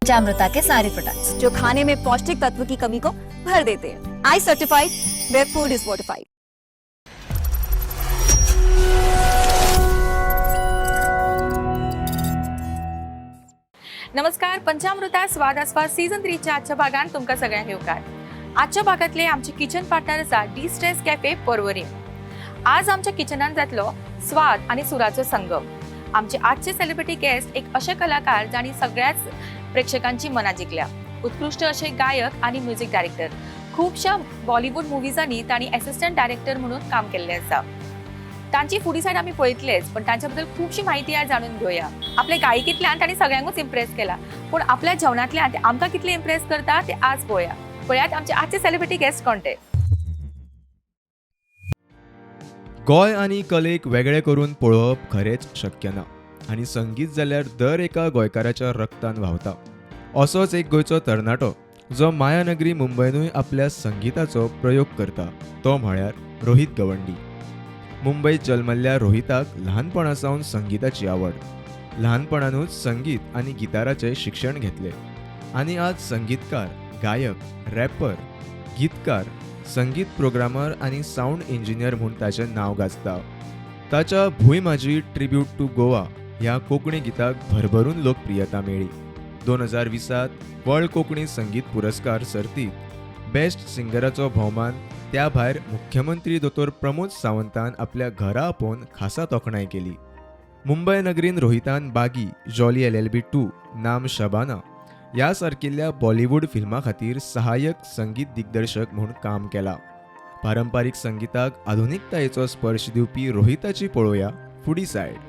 पंचामृता K सारे products जो खाने में पौष्टिक तत्व की कमी को भर देते हैं। I certified where food is fortified. नमस्कार, पंचामृता स्वाद आस्वाद सीझन 3च्या आजच्या भागात तुमकां सगळ्यांक येवकार. आजच्या भागांतले आमचे किचन पार्टनर आसा डी स्ट्रेस कॅफे पर्वरी. आज आमच्या किचनान जातलो स्वाद आनी सुराचो संगम. आमचे आजचे सेलिब्रिटी गेस्ट एक अशे कलाकार जांणी सगळ्याच प्रेक्षकांची मनां जिखल्या. उत्कृश्ट अशे गायक आनी म्युझिक डायरेक्टर. खुबश्या बॉलिवूड मुवीजांनी तांणी एसिस्टंट डायरेक्टर म्हणून काम केल्लें आसा. तांची फुडी सायड आमी पळयतलेच, पण तांच्या बद्दल खुबशी माहिती आज जाणून घेवया. आपल्या गायकींतल्यान तांणी सगळ्यांकूच इम्प्रेस केला, पूण आपल्या जेवणांतल्यान ते आमकां कितले इम्प्रेस करता ते आज पळोवया. पळयात आमचे आजचे सेलिब्रिटी गेस्ट कोण ते. गोंय आनी कलेक वेगळें करून पळोवप खरेंच शक्य ना आनी संगीत जाल्यार दर एका गोंयकाराच्या रक्तान व्हांवता. असोच एक गोंयचो तरणाटो जो मायानगरी मुंबयनूय आपल्या संगिताचो प्रयोग करता तो म्हळ्यार रोहीत गवंडी. मुंबयत जल्मल्ल्या रोहिताक ल्हानपणा सावन संगिताची आवड. ल्हानपणानूच संगीत आनी गिटाराचें शिक्षण घेतलें आनी आज संगीतकार, गायक, रॅपर, गीतकार, संगीत प्रोग्रामर आनी सावंड इंजिनियर म्हूण ताचें नांव गाजता. ताच्या भूंय म्हाजी ट्रिब्यूट टू गोवा ह्या कोंकणी गिताक भरभरून लोकप्रियता मेळ्ळी. 2020त वर्ल्ड कोंकणी संगीत पुरस्कार सर्तीत बेस्ट सिंगराचो भोवमान, त्या भायर मुख्यमंत्री दोतोर प्रमोद सावंतान आपल्या घरा आपोवन खासा तोखणाय केली. मुंबय नगरीन रोहितान बागी, जॉली एलएलबी 2, नाम शबाना ह्या सारकिल्ल्या बॉलिवूड फिल्मां खातीर सहाय्यक संगीत दिग्दर्शक म्हूण काम केलां. पारंपारीक संगिताक आधुनिकतायेचो स्पर्श दिवपी रोहिताची पळोवया फुडी सायड.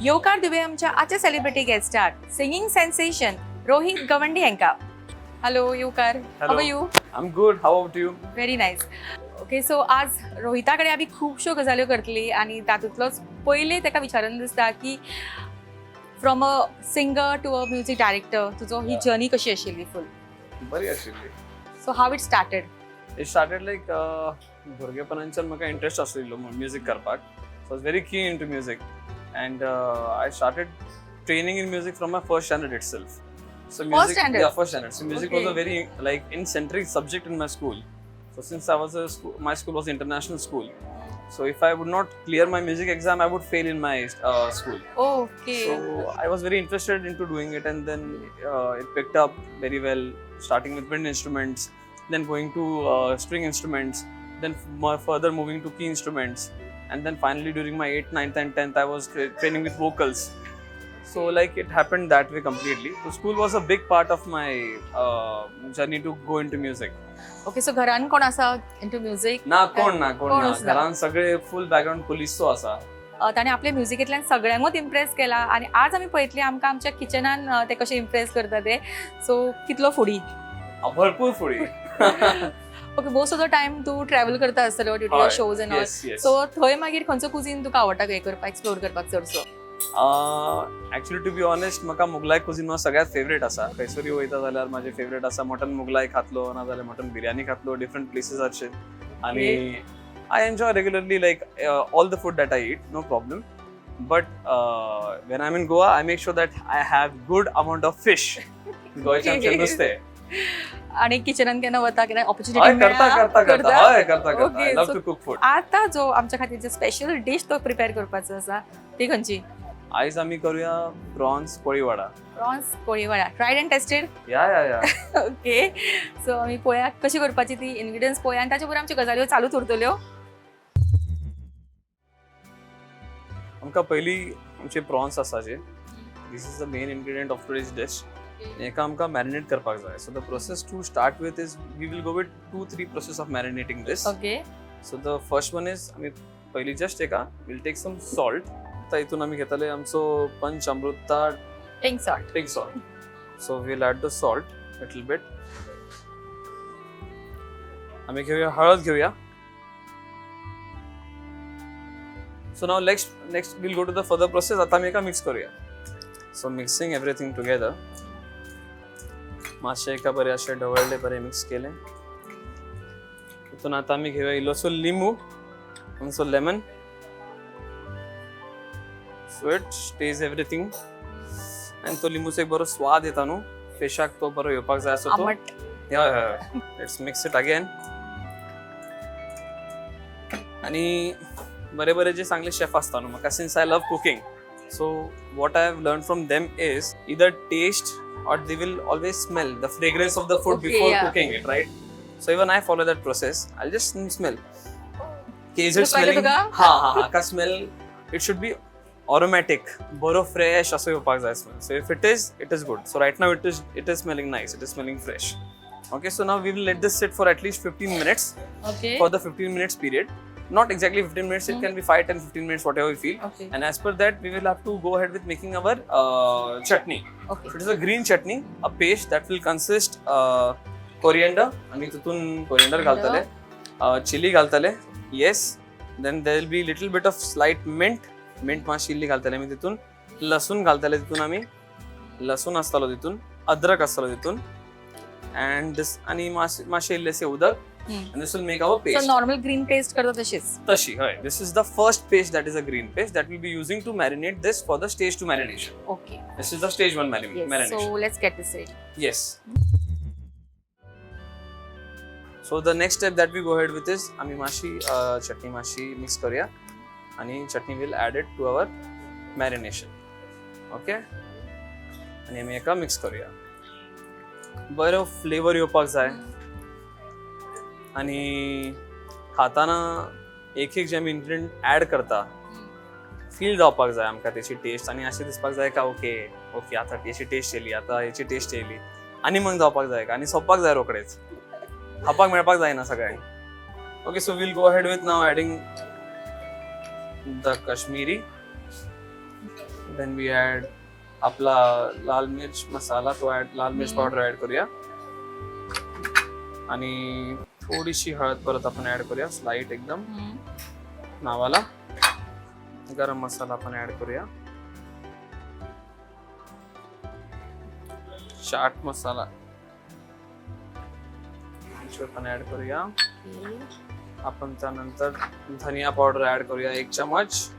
येवकार दिवया आमच्या आजच्या सेलिब्रिटी गेस्टाक, सिंगींग सेन्सेशन रोहीत गवंडी हांकां. हॅलो येवकार. Hello. How you? I'm good. How about you? Very nice. Okay, so आज रोहिता कडेन आमी खुबश्यो गजाल्यो करतली आनी तातूंतलोच पयलीं ताका विचारून दिसता की from a singer to a music director तुजो ही जर्नी कशी आशिल्ली फूल? बरी आशिल्ली. So how it started? It started like भुरगेपणांच्यान म्हाका इंट्रस्ट आशिल्लो म्युजीक करपाक. So was very keen into music and I started training in music from my first standard itself. So music, standard? Yeah, first standard. So music was a Okay. very like in-centric subject in my school. So since I was a school, my school was international school. So if I would not clear my music exam, I would fail in my school. Okay. So I was very interested into doing it, and then it picked up very well. Starting with wind instruments, then going to string instruments, then further moving to key instruments, and then finally during my 8th, 9th, and 10th, I was training with vocals. So like it happened that way completely. So school was a big part of my journey to go into music. Okay, so घरान कोण आसा into music? ना, कोण ना, कोण ना. कोणूच ना. घरान सगळे फुल बॅकग्राऊंड पुलिसचो आसा. ताणें आपल्या म्युझिकेंतल्यान सगळ्यांकूच इम्प्रेस केला आनी आज आमी पळयतली आमकां आमच्या किचनान ते कशें इम्प्रेस करता ते. सो कितलो फुडी? भरपूर foodie. Okay, most of the time तूं ट्रॅव्हल करता आसतलो due to your shows and all. Yes. So थंय मागीर खंयचो कुजीन तुका आवडटा हें करपाक, एक्सप्लोर करपाक चडसो? एक्चुअली टू बी ऑनेस्ट, म्हाका मुगलाय कुझीन हो सगळ्यात फेवरेट आसा. खंयसरूय वयता जाल्यार म्हाजे फेवरेट आसा मटन मुगलाय खातलो, ना जाल्यार मटन बिर्याणी खातलो डिफरंट प्लेसीसाचेर. आनी I enjoy regularly like all the food that I eat, no problem, but when I am in Goa, I make sure that I have good amount of fish, गोंयचें आमचें नुस्तें. आनी किचनान केन्ना वता, केन्ना हय. ऑपॉर्च्युनिटी? करता करता करता, हय, करता करता. I Okay, love so to cook food. आता जो आमच्या खातीर जे स्पेशल डीश तो प्रिपेर करपाचो आसा ती खंयची? आयज आमी करूया prawns koliwada. Prawns koliwada, tried and tested. Yeah. Okay, so आमी पळोवया कशी करपाची ती, इनग्रिडियंट्स पळोवया आनी ताचे बरोबर आमच्यो गजाल्यो चालूच उरतल्यो. आमकां पयलीं आमचे प्रॉन्स आसा जे, this is the main ingredient of today's dish. हेका आमकां मॅरिनेट करपाक जाय. So the process to start with is we will go with two three process of marinating this. Okay. So the first one is आमी पयलीं just हेका will take some salt. आतां हितून आमी घेतले आमचो पंच Amrita pink salt. Pink salt. So we'll add the salt little bit. आमी घेऊया हळद घेऊया. So now next we'll go to the further process. आता आमी एका मिक्स करूया. So mixing everything together. मातशें एका बरें अशें ढवळ्ळें, बरें मिक्स केलें. तितून आतां आमी घेवया इल्लोसो लिंबू, आमचो lemon. So it stays everything. आनी तो लिंबूचो एक बरो स्वाद येता न्हू फिशाक, तो बरो येवपाक जाय आसो तो. आमट. हय हय, let's mix it again. आणि बरे बरे जे चांगले शेफ असता न्हू, म्हाका since I love cooking, so what I have learn from them is either taste or they will always smell the fragrance of the food before cooking it, right? So even I follow that process. I just smell की is it तुला कळलं smelling. तुका? हा हा हा, का smell it should be aromatic, बरो fresh असो येवपाक जाय smell. So if it is, it is good. So right now it is smelling nice, it is smelling fresh. Okay, so now we will let this sit for at least 15 minutes. Okay. For the 15 minutes period, not exactly 15 minutes, it can be 5, 10, 15 minutes, whatever we feel. And as per that, we will have to go ahead with making our chutney. So it is a green chutney, a paste that will consist coriander, आमी तितून coriander घालतले, chili घालतले, yes, then there will be little bit of slight mint, mint मातशी इल्ली घालतले आमी तितून, लसूण घालतले तितून आमी, लसूण आसतलो तितून, अद्रक आसतलो तितून, and this आनी मातशें इल्लेशें उदक, and this will make our so paste. Normal green paste करता तशीच. तशी हय, this is the first paste, that is a green paste that will be using to marinate this for the stage two marination. This is the stage one marination. So let's get this ready. Yes. So the next step that we go ahead with is आम्ही मातशी चटणी मातशी mix करूया आणि चटणी will add it to our marination. Okay, आनी आमी हेका mix करूया. बरो फ्लेवर येवपाक जाय आनी खाताना एक एक जे आमी इन्ग्रिडियंट ॲड करता फील जावपाक जाय आमकां तेची टेस्ट, आनी अशें दिसपाक जाय का ओके ओके आतां हेची टेस्ट येयली, आतां हेची टेस्ट येयली, आनी मग जावपाक जाय का आनी सोंपपाक जाय रोखडेच, खावपाक मेळपाक जायना सगळ्यांक. Okay, so we'll go ahead with now adding the Kashmiri, then we add आपला लाल मिर्च मसाला, तो ॲड लाल मिर्च पावडर ॲड करूया आणि थोडीशी हळद परत आपण ॲड करूया, स्लाइट एकदम नावाला. गरम मसाला आपण ॲड करूया, चाट मसाला पण ॲड करूया आपण. त्यानंतर धनिया पावडर ॲड करूया एक चमच,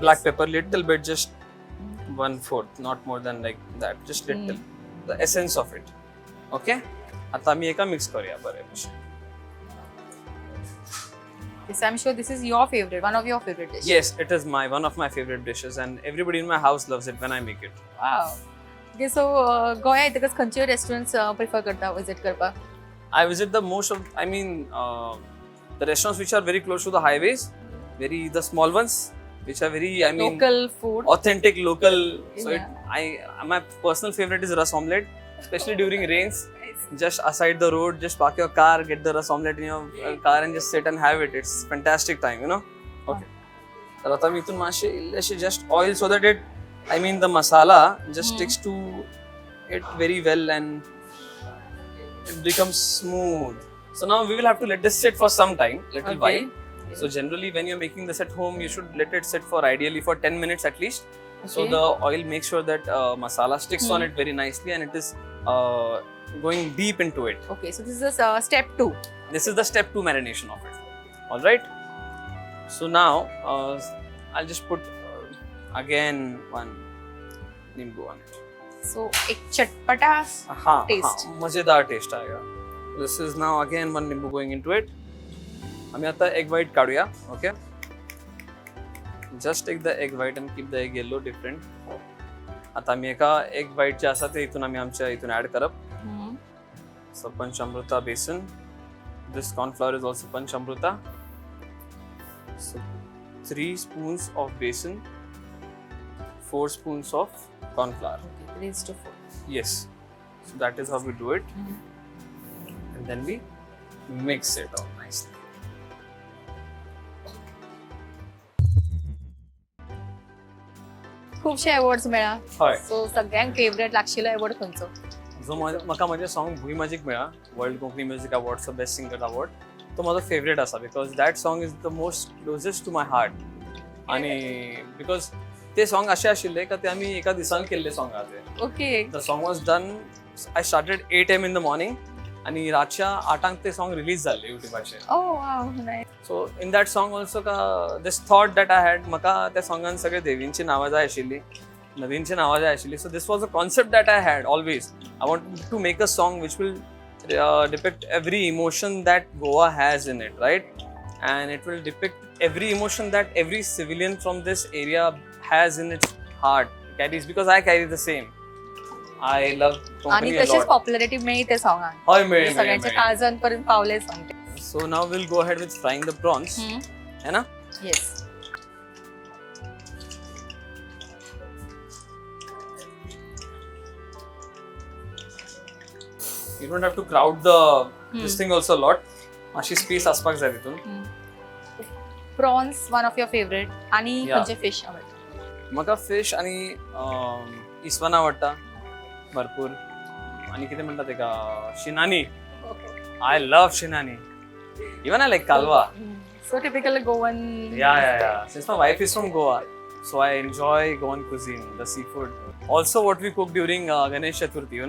black pepper little bit, just 1/4, not more than like that, just little, the essence of it. Okay, आता आम्ही एका मिक्स करूया बरे भशेन. Yes, I'm sure this is your favorite, one of your favorite dishes. Yes, it is my one of my favorite dishes, and everybody in my house loves it when I make it. Wow. Okay, so गोंया येतकच खंयचे restaurants prefer करता visit करपाक? I visit the most of, I mean, the restaurants which are very close to the highways, very the small ones, which are very, I mean, local food. Authentic local. So it, I my personal favorite is ras omelette, especially during rains. Just aside the road, just park your car, get the ras omelette in your car, and just sit and have it. It's fantastic time. Okay. तर आता मी इथून मातशे इल्लेशे just oil so that it, I mean, the masala just sticks to it very well and it becomes smooth. So now we will have to let this sit for some time, little while. So generally when you're making this at home, you should let it sit for ideally for 10 minutes at least. So the oil makes sure that masala sticks on it very nicely and it is going deep into it. Okay, so this is step two. This is the step 2 marination of it. All right. So now I'll just put again one nimbu on it. So एक चटपटा हाँ Taste. हाँ, मजेदार taste आएगा. This is now again one nimbu going into it. आम्ही आता egg white काढूया. Okay, just take the egg white and keep the egg yellow different. आता आम्ही एका एग व्हाईट जे आसा ते इथून आम्ही आमच्या इथून ऍड करप. So Panchamruta besan, this cornflour is also Panchamruta. So 3 spoons of besan, 4 spoons of cornflour. 3:4. Yes, so that is how we do it, and then we mix it all nicely. खुबशे awards मेळ्ळा. हय. So सगळ्यांक favourite लागशिल्लो award खंयचो? जो म्हाका म्हजें song भूंय म्हाजीक मेळ्ळा, वर्ल्ड कोंकणी म्युजीक अवॉर्डचो बेस्ट सिंगर अवॉर्ड, तो म्हजो फेवरेट आसा because that song is the most closest to my heart. आनी because ते सॉंग अशें आशिल्लें का ते आमी एका दिसान केल्लें सॉंग आहा तें. Okay. The song was done, I started 8 am in the morning आनी रातच्या आठांक ते सॉंग रिलीज जाल्लें युट्यूबाचेर. Oh wow, nice. So in that song also का this thought that I had, म्हाका त्या सॉंगान सगळे देवींची नांवां जाय आशिल्लीं, नदींची नांवां जाय आशिल्लीं. So this was a concept that I had always. I want to make a song which will depict every emotion that Goa has in it, right? And it will depict every emotion that every civilian from this area has in its heart, carries, because I carry the same. I love आणि Konkani a तशीच lot. Popularity मेळ्ळी त्या सॉंगाक. हय, मेळ्ळी, सगळ्यांच्या मेळ्ळी. काळजांपर्यंत पावले song. So now we'll go ahead with frying the prawns. है ना? Yes. You don't have to crowd the this thing also a lot. अशी स्पेस आसपाक जाय तितून. Prawns one of your favourite आणि Yeah. खंयचे फिश आवडटा? म्हाका फिश आनी इसवण आवडटा भरपूर. आनी कितें म्हणटा तेका, शिनानी. I love shinani. Even I like kalwa. So typical Goan. Yeah. Since my wife is from Goa, so I enjoy Goan cuisine, the seafood. Also, what we cook during Ganesh Chaturthi,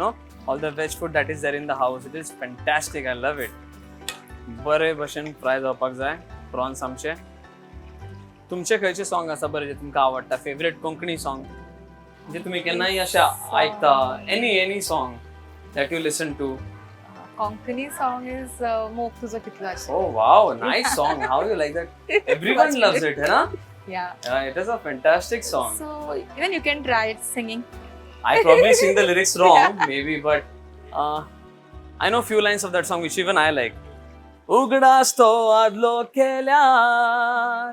all the veg food that is there in the house, it is fantastic. I love it. बरे भशेन fry जावपाक जाय prawns आमचे. तुमचे खंयचे song आसा बरे जे तुमकां आवडटा, फेवरेट कोंकणी सॉंग जे तुमी केन्नाय अशें आयकता? Any song that you listen to? Konkani song is मोग तुजो कितलो आशिल्लो. Oh wow, nice song. How you like that? Everyone loves it, है ना? Yeah. Yeah, it is a fantastic song. So even you can try it singing. I probably sing the lyrics wrong, maybe, but I know few lines of that song which even I like. उगडास तो आदलो केल्यार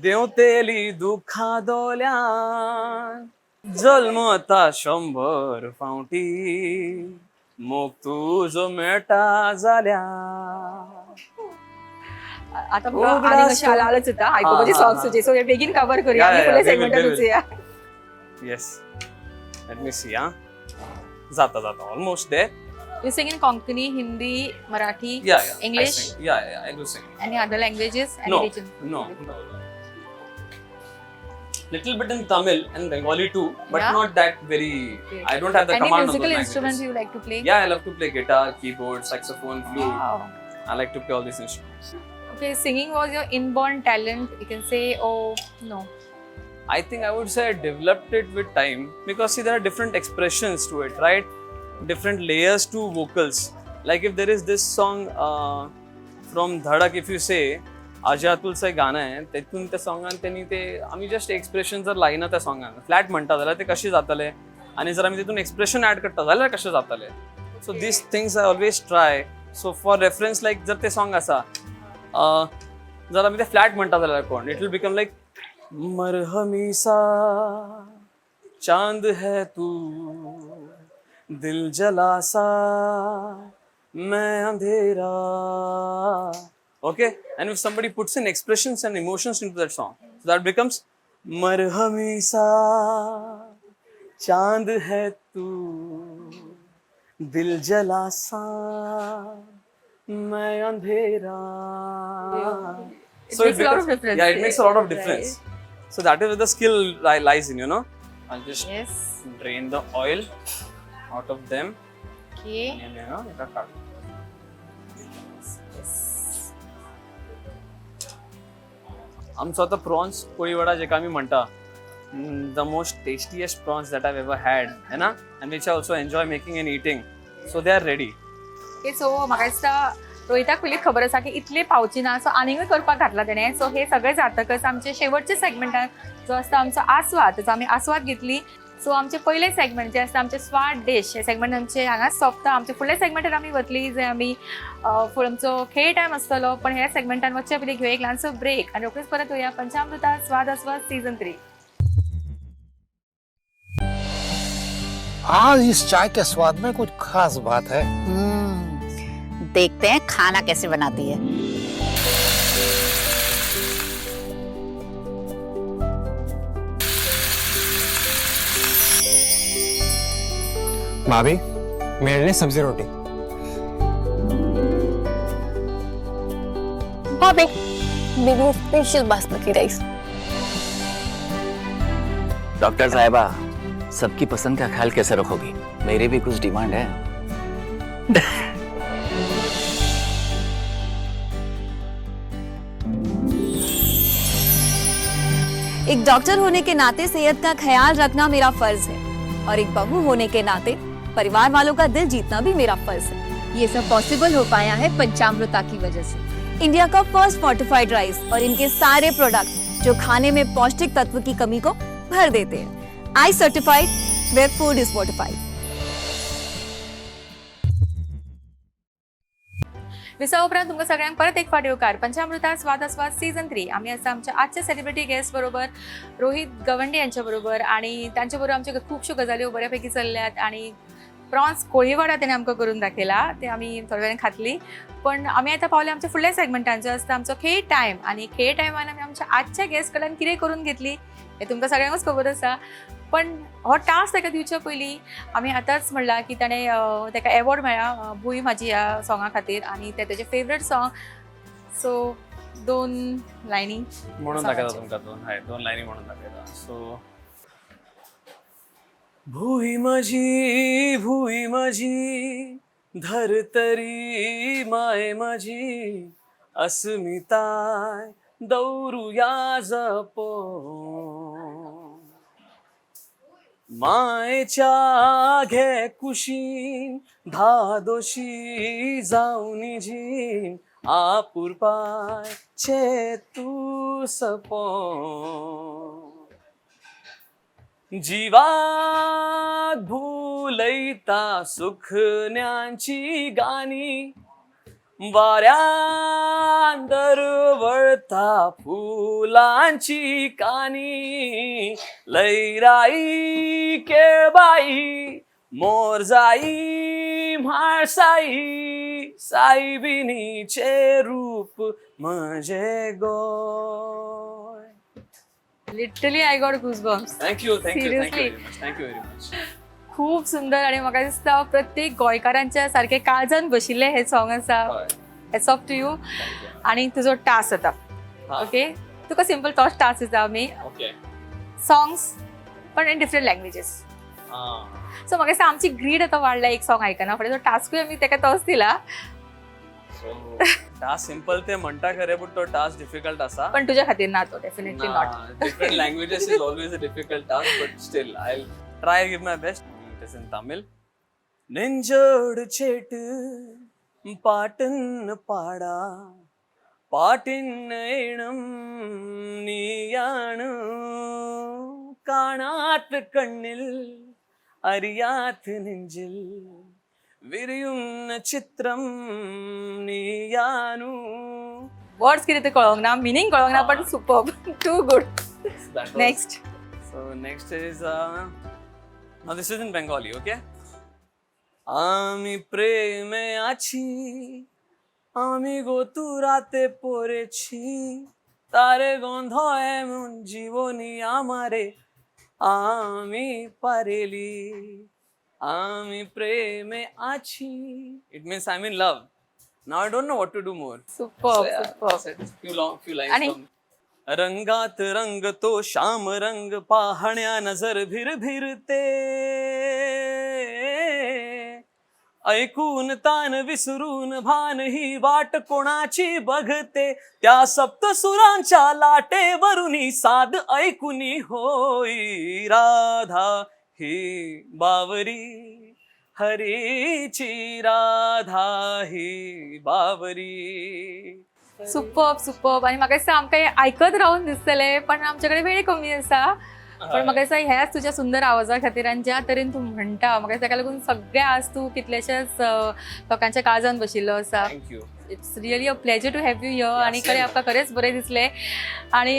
देंवतेली दुखा दोल्यार जल्मता 100 फावटी मोग तुजो मेळटा जाल्यार. आता म्हाका आनी कशें आलाच येता आयकुपाचे सॉंग्स तुजे, सो हे बेगीन कवर करूया आनी फुडल्या सेगमेंटात वचूया. Yes, let me see. हा, जाता जाता, almost there. You sing in Konkani, Hindi, Marathi? Yeah. English? I sing. Yeah, I do sing. Any other languages? Any No. region? No. Little bit in Tamil and Bengali too, but not that very. Okay. I don't have the Any command of musical those instruments languages. you like to play? Yeah, I love to play guitar, keyboard, saxophone, flute. Wow. I like to play all these instruments. Okay, singing was your inborn talent, you can say, oh no? I think I would say I developed it with time, because see, there are different expressions to it, right? Different layers to vocals. Like if there is this song from Dhadak, if you say, Ajay अतुलचं एक गाणं आहे, तेतून त्या सॉंगान त्यांनी ते आमी just expression जर लायना त्या सॉंगान फ्लॅट म्हणटा जाल्यार ते कशें जातलें, आनी जर आमी तितून एक्सप्रेशन ऍड करता जाल्यार कशें जातलें. So these things I always try. So for reference, like जर ते सॉंग आसा, जर आमी ते फ्लॅट म्हणटा जाल्यार कोण, it will become like मरहमीसा चांद है तू दिल जलासा मैं अंधेरा. Okay, and if somebody puts in expressions and emotions into that song, so that becomes मरहमीसा चांद है तू दिल जलासा मैं अंधेरा. It makes a lot of difference. Yeah, it makes a lot of difference. So that is where the skill lies in. I'll just Yes. drain the oil out of them. Okay. And एका काढू. Yes. आमचो आतां prawns कोळीवडा जेका आमी म्हणटा, the most tastiest prawns that I ever had, है ना, and which I also enjoy making and eating. So they are ready. Okay, so म्हाका दिसता रोहिताक पयलीं खबर आसा की इतले पावची ना, सो आनीकूय करपाक घातला तेणें. सो हे सगळें जातकच आमचे शेवटचे सेगमेंटान जो आसता आमचो आस्वाद, तेजो आमी आस्वाद घेतली. सो आमचे पयले सेगमेंट जे आसता आमचे स्वाद डीश, हे सेगमेंट आमचे हांगाच सोंपता. आमचे फुडल्या सेगमेंटान आमी वतली जे आमी फुडें आमचो खेळ टायम आसतलो, पण ह्या सेगमेंटान वचचे पयलीं घेवया एक ल्हानसो ब्रेक आनी रोखडीच परत येवया पंचामृता स्वाद आस्वाद सीजन 3. आज इस चाय के स्वाद में कुछ खास बात है। देखते हैं खाना कैसे बनाती है। भाभी, मेरे लिए सब्जी रोटी। भाभी, मेरे स्पेशल बासमती राइस। डॉक्टर साहिबा, सबकी पसंद का ख्याल कैसे रखोगी? मेरी भी कुछ डिमांड है। एक डॉक्टर होने के नाते सेहत का ख्याल रखना मेरा फर्ज है और एक बहू होने के नाते परिवार वालों का दिल जीतना भी मेरा फर्ज है। ये सब पॉसिबल हो पाया है पंचामृता की वजह से। इंडिया का फर्स्ट फोर्टिफाइड राइस और इनके सारे प्रोडक्ट जो खाने में पौष्टिक तत्व की कमी को भर देते हैं। I certified, where food is fortified. विसा उपरांत तुमकां सगळ्यांक परत एक फावट येवकार पंचामृता स्वाद आस्वाद सीझन 3. आमी आसा आमच्या आजच्या सेलिब्रिटी गेस्ट बरोबर, रोहित गवंडे यांच्या बरोबर आणि तांच्या बरोबर आमच्यो खुबश्यो गजाल्यो बऱ्या पैकी चल्ल्यात आणि प्रॉन्स कोळीवाडा तेणे आमकां करून दाखयला, ते आमी थोड्या वेळान खातली. पण आमी आतां पावले आमच्या फुडल्या सेगमेंटान, जो आसता आमचो खेळ टायम. आनी खेळ टायमान आमी आमच्या आजच्या गेस्ट कडल्यान कितें करून घेतली हें तुमकां सगळ्यांकूच खबर आसा. पण हो टास्क ताका दिवच्या पयलीं आमी आतांच म्हणलां की ताणें ताका एवॉर्ड मेळ्ळा भूंय म्हाजी ह्या सॉंगा खातीर आनी तें तेजें फेवरेट सॉंग, सो दोन लायनी म्हणून दाखयता सॉंगाचेर. तुमकां दोन, हय, दोन लायनी म्हणून दाखयता. सो, भूंय म्हजी, भूंय म्हजी, धर्तरी माय म्हजी, अस्मिताय दवरुया जपोन. मायेच्या घे कुशीन, धादोशी जावनी जीण, आपुरपाचे तूं सपोन. जिवाक भुलयता सुखण्यांची गाणी, वाऱ्यान दरवळता फुलांची कानी, लैराई केळबाई, मोरजाई म्हाळसाई, साईबिनीचे रूप म्हजे Goa. Literally I got goosebumps. Thank you, thank you, thank you Seriously. Very much, thank you very much. खूप सुंदर आणि म्हाका दिसता प्रत्येक गोंयकारांच्या सारकें काळजान बशिल्लें हें सॉंग आसा. Hats off to you. आणि तुजो टास्क आतां, ओके, तुका सिंपल तोच टास्क दिता आमी. ओके. सॉंग्स पण इन डिफरंट लँग्वेजीस. सो म्हाका दिसता आमची ग्रीड आतां वाडल्या एक सॉंग आयकना फुडें, सो टास्कूय आमी ताका तोच दिला. टास्क सिंपल ते म्हणटा खरें, बट तो टास्क डिफिकल्ट आसा. पण तुज्या खातीर ना तो, definitely not. Different languages is always a difficult task, but still I'll try, give my best. It is in Tamil. நெஞ்சோடு சேட்டு பாட்டுன்னு பாடா, பாட்டின் இனம் நீயானு, காணாத்து கண்ணில் அறியாத்து நெஞ்சில் விரியும் சித்திரம் நீயானு. वर्ड्स कितें ते कळोंक ना, मिनींग कळोंक ना, पण super, too good. That was- next. So next is now this is in Bengali, okay? আমি প্রেমে আছি, আমি গো রাতে পড়েছি, তারে গন্ধ এমন জীবনী আমারে আমি পারেলি, আমি প্রেমে আছি. It means I'm in love. Now I don't know what to do more. Super. So, yeah, super. That's it. Few long, few lines. आणि रंगात रंग तो श्याम रंग पाहण्या नजर भिर भिरते, ऐकून तान विसरून भान ही वाट कोणाची बघते, त्या सप्तसुरांच्या लाटेवरुनी साद ऐकुनी होई, राधा ही बावरी, हरीची राधा ही बावरी. Super, super. आणि म्हाका दिसता आमकां हें आयकत रावन दिसतलें, पण आमचे कडेन वेळ कमी आसा. पण म्हाका दिसता ह्याच तुज्या सुंदर आवाजा खातीर आनी ज्या तरेन तूं म्हणटा, म्हाका दिसता ताका लागून सगळें आज तूं कितलेशेच लोकांच्या काळजान बशिल्लो आसा. Thank you. It's really a pleasure to have you here. आनी same. खरें आमकां खरेंच बरें दिसलें. आनी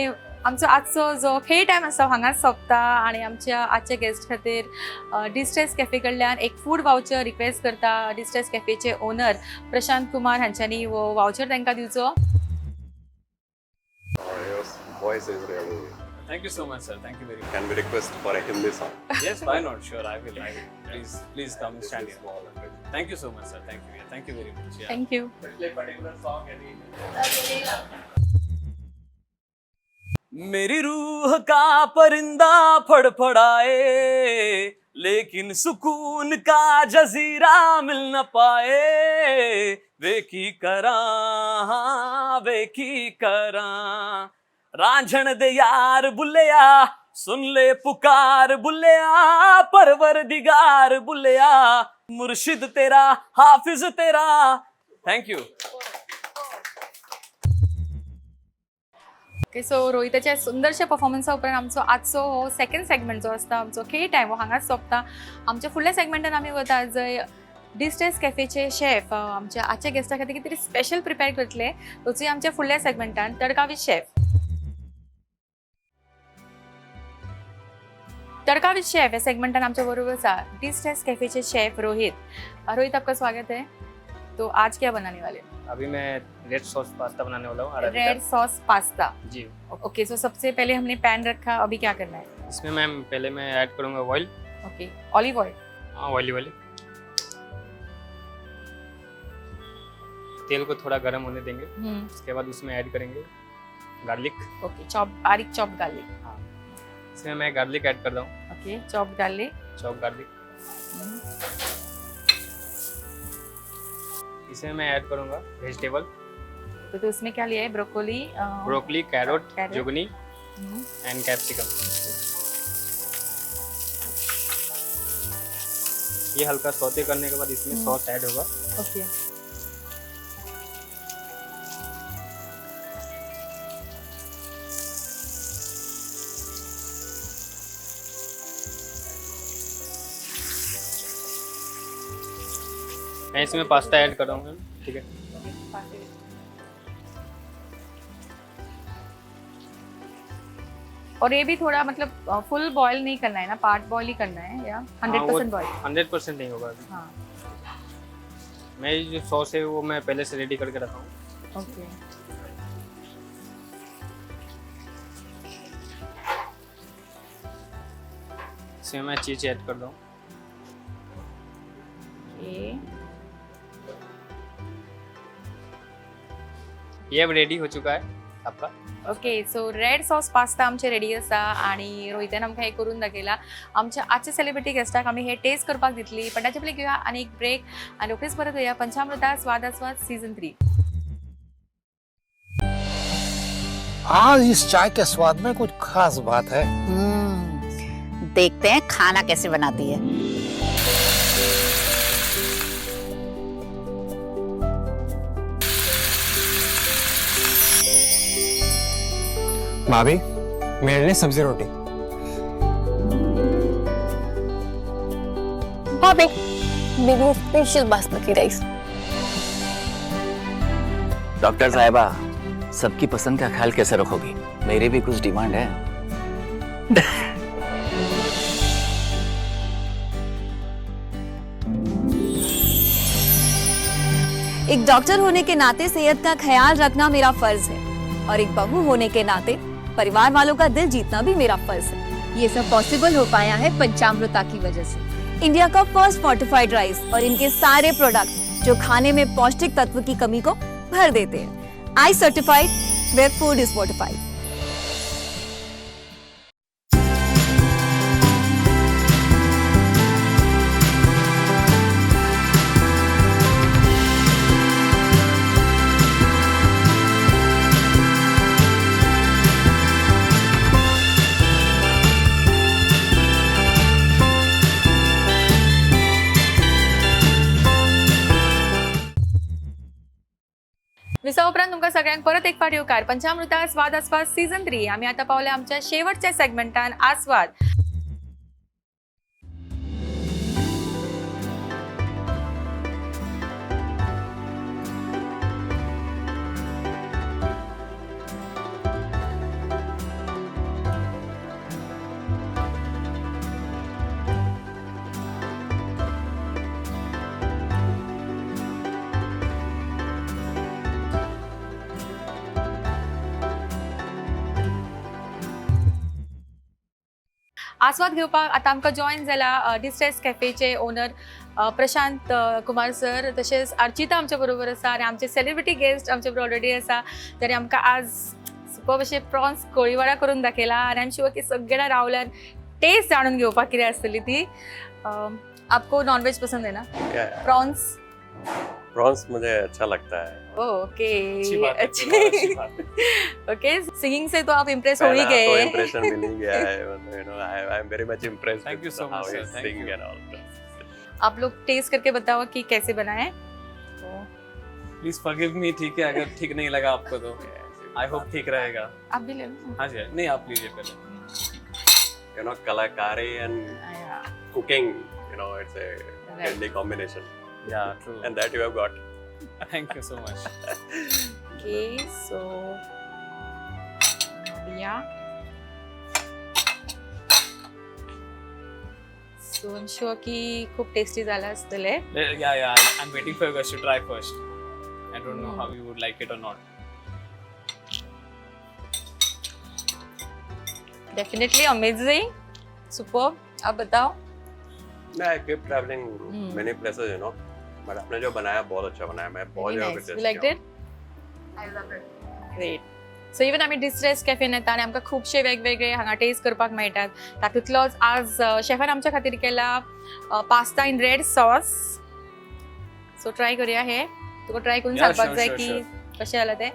आमचो आजचो जो खेळ टायम आसा हांगाच सोंपता आनी आमच्या आजच्या गेस्ट खातीर डिस्ट्रेस कॅफे कडल्यान एक फूड वावचर रिक्वेस्ट करता. डिस्ट्रेस कॅफेचे ओनर प्रशांत कुमार हांच्यांनी हो वावचर तांकां दिवचो. Your voice is really. Thank you so much, sir. Thank you very much. Can we request for a Hindi song? Yes, why not? Sure, I will. I will. Please, please come and This stand is here. small and Thank you so much, sir. Thank you. Yeah, thank you very much. Yeah. Thank you. Play particular song any. मेरी रूह का परिंदा फड़फड़ाए, लेकिन सुकून का जजीरा मिल न पाए, वे की करा, वे की करा, रांझण दे यार बुल्लिया, सुन ले पुकार बुल्लिया, परवर दिगार बुल्लिया, मुर्शिद तेरा हाफिज तेरा. Thank you. Okay, so रोहिताच्या सुंदरशा परफॉर्मन्सा उपरांत आमचो आजचो हो सेकंड सेगमेंट जो आसता आमचो खेळ टायम हो हांगाच सोंपता. आमच्या फुडल्या सेगमेंटान आमी वता जंय डिस्ट्रेस कॅफेचे शेफ आमच्या आजच्या गेस्टा खातीर कितें तरी स्पेशल प्रिपेर करतले. वचूया आमच्या फुडल्या सेगमेंटान, tadka with chef. Tadka with chef ह्या सेगमेंटान आमच्या बरोबर आसा डिस्ट्रेस कॅफेचे शेफ रोहित. रोहित, आपका स्वागत है. तो आज क्या बनाने वाले? अभी मैं रेड सॉस पास्ता बनाने वाला हूँ, अरबिका। Red sauce pasta? जी। ओके, सो सबसे पहले हमने पैन रखा, अभी क्या करना है? इसमें मैम पहले मैं ऐड करूँगा ऑयल। Okay, olive oil. हाँ, ऑयली वाली। तेल को थोड़ा गर्म होने देंगे। उसके बाद उसमें ऐड करेंगे गार्लिक। ओके, चॉप, बारीक चॉप गार्लिक। हाँ, इसमें मैं गार्लिक ऐड कर रहा हूँ। Okay, chop garlic. Chop garlic. इसमें मैं ऐड करूँगा वेजिटेबल। तो उसमें क्या लिया है? Broccoli? Broccoli, carrot, carrot, zucchini and capsicum. ये हल्का सौते करने के बाद इसमें सॉस ऐड होगा। ओके। मैं इसमें पास्ता ऐड कर रहा हूँ, ठीक है? और ये भी थोड़ा मतलब फुल बॉईल नहीं करना है ना, पार्ट बॉईल ही करना है या 100% बॉईल? 100% नहीं होगा अभी। मैं ये जो सॉस है वो मैं पहले से रेडी करके रखा हूँ। ओके। इसमें मैं चीज ऐड कर रहा हूँ। ये अब रेडी हो चुका है आपका। Okay, so red sauce pasta आमचे रेडी आसा आणि रोहितान आमकां हें करून दाखयला. आमच्या आजच्या सेलिब्रिटी गेस्टाक आमी हे टेस्ट करपाक दितली, पण ताचे पयलीं घेवया आनी एक ब्रेक आनी रोखडीच परत येया पंचामृता स्वाद आस्वाद सीझन 3. आज इस चाय के स्वाद में कुछ खास बात है। देखते हैं खाना कैसे बनाती है। भाभी, मेरे लिए सब्जी रोटी। भाभी, मेरे स्पेशल बासमती राइस। डॉक्टर साहिबा, सबकी पसंद का ख्याल कैसे रखोगी? मेरी भी कुछ डिमांड है। एक डॉक्टर होने के नाते सेहत का ख्याल रखना मेरा फर्ज है और एक बहू होने के नाते परिवार वालों का दिल जीतना भी मेरा फर्ज है। ये सब पॉसिबल हो पाया है पंचामृता की वजह से। इंडिया का फर्स्ट फोर्टिफाइड राइस और इनके सारे प्रोडक्ट जो खाने में पौष्टिक तत्व की कमी को भर देते हैं। I certified, where food is fortified. विसा उपरांत तुमकां सगळ्यांक परत एक फावट येवकार पंचामृता स्वाद आस्वाद सीझन 3. आमी आतां पावले आमच्या शेवटच्या सेगमेंटान, आस्वाद. आस्वाद घेवपाक आतां आमकां जॉयन जाला डिस्ट्रेस कॅफेचे ओनर प्रशांत कुमार सर, तशेंच अर्चिता आमच्या बरोबर आसा आनी आमचे सेलिब्रिटी गेस्ट आमचे बरोबर ऑलरेडी आसा, ताणी आमकां आज सुपर अशे प्रॉन्स कोळीवाडा करून दाखयला आनी आम शुअर की सगळ्या रावल्यान टेस्ट जाणून घेवपाक कितें आसतली ती. आपको नॉनव्हेज पसंद है ना? Yeah. Prawns? प्रॉन्स मुझे अच्छा लगता है। ओके। अच्छी बात है, अच्छी बात। ओके, सिंगिंग से तो आप इम्प्रेस हो ही पहला तो गए। इम्प्रेशन मिल ही गया है, मतलब I am very much impressed. Thank you so much, sir. Thank sing you. And all. आप लोग टेस्ट करके बताओ कि कैसे बनाए। तो प्लीज फॉरगिव मी, ठीक है, अगर ठीक नहीं लगा आपको तो। I hope ठीक रहेगा। आप भी ले लो। हाँ जी, नहीं, आप लीजिए पहले। कलाकारी and cooking, it's a deadly combination. Yeah, true. And that you have got. Thank you so much. Okay, so yeah. So I'm sure की खूप टेस्टी झालं असतले। Yeah, I'm waiting for you guys to try first. I don't know how you would like it or not. Definitely amazing, super. आप बताओ। मैं I keep traveling many places, but आपने जो बनाया बहुत अच्छा बनाया। मैं बहुत जगह pay You liked it? I love it. Great. So even आमी डिस्ट्रेस कॅफेन येता आनी आमकां खुबशे वेगवेगळे हांगा टेस्ट करपाक मेळटात। तातूंतलोच आज शेफान आमच्या खातीर केला pasta in red sauce. So try करूया हे। तुका ट्राय करून सांगपाक जाय की कशें जालां तें।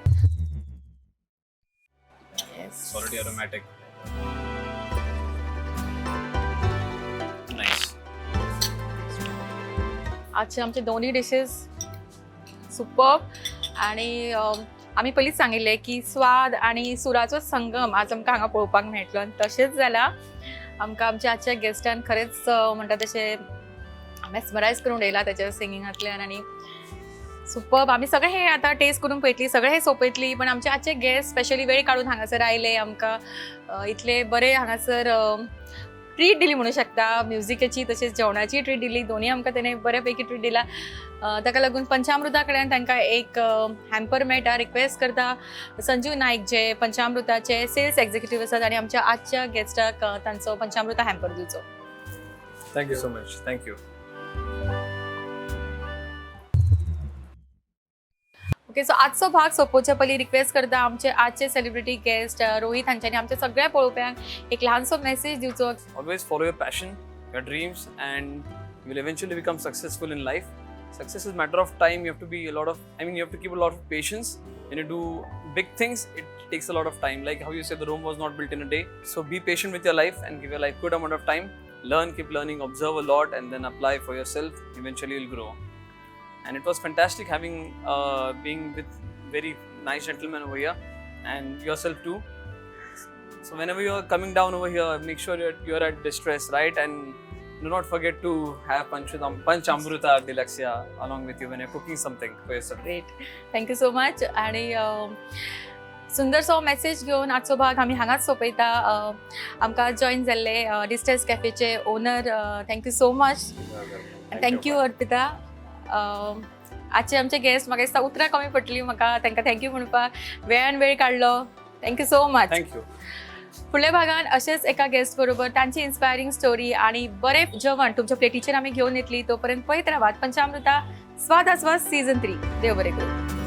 It's already aromatic. Nice. आजचे आमचे दोन्ही डिशेस सुपर आणि आमी पयलींच सांगिल्लें की स्वाद आणि सुराचो संगम आज आमकां हांगा पळोवपाक मेळटलो आनी तशेंच जालां। आमकां आमच्या आजच्या गेस्टान खरेंच म्हणटा तशें मेस्मरायज करून उडयला ताच्या सिंगिंगांतल्यान आनी सुपर्ब। आमी सगळे हे आतां टेस्ट करून पळयतली, सगळे हे सोंपयतली, पण आमचे आजचे गेस्ट स्पेशली वेळ काडून हांगासर आयले, आमकां इतले बरे हांगासर ट्रीट दिली म्हणू शकता, म्युजिकेची तशेंच जेवणाची ट्रीट दिली, दोन्ही आमकां तेणें बऱ्यापैकी ट्रीट दिला। ताका लागून पंचामृता कडल्यान तांकां एक हॅम्पर मेळटा। रिक्वेस्ट करता संजीव नायक जे पंचामृताचे सेल्स एक्झिक्युटीव आसात आनी आमच्या आजच्या गेस्टाक तांचो पंचामृता हॅम्पर दिवचो। Thank you so much. Thank you. Okay, so आजचो भाग सोंपोवच्या पयलीं रिक्वेस्ट करता आमचे आजचे सेलिब्रिटी गेस्ट रोहित हांच्यांनी आमच्या सगळ्या पळोवप्यांक एक ल्हानसो मेसेज दिवचो। Always follow your passion, your dreams, and you will eventually become successful in life. Success is a matter of time. You have to be a lot of, I mean, you have to keep a lot of patience. When you do big things, it takes a lot of time. Like how you said, the Rome was not built in a day. So be patient with your life and give your life good amount of time. Learn, keep learning, observe a lot, and then apply for yourself. Eventually, you'll grow. And it was fantastic having being with very nice gentlemen over here, and yourself too. So whenever you're coming down over here, make sure you're at Distress, right? And do not forget to have Panchamruta Deluxe along with you when you're cooking something for yourself. Great. Thank you so much. आणि सुंदरसो message घेवन आजचो भाग आमी हांगाच सोंपयता। आमकां join जाल्ले distress कॅफेचे owner, thank you so much. Thank you Arpita. आजचे आमचे गेस्ट, म्हाका दिसता उतरां कमी पडटली म्हाका तांकां thank you म्हणपाक, वेळान वेळ काडलो। Thank you so much. Thank you. फुडल्या भागान अशेंच एका गेस्ट बरोबर तांची इन्स्पायरींग स्टोरी आनी बरें जेवण तुमच्या प्लेटीचेर आमी घेवन येतली। तोपर्यंत पळयत रावात पंचामृता स्वाद आस्वाद सीझन 3। देव बरें करूं।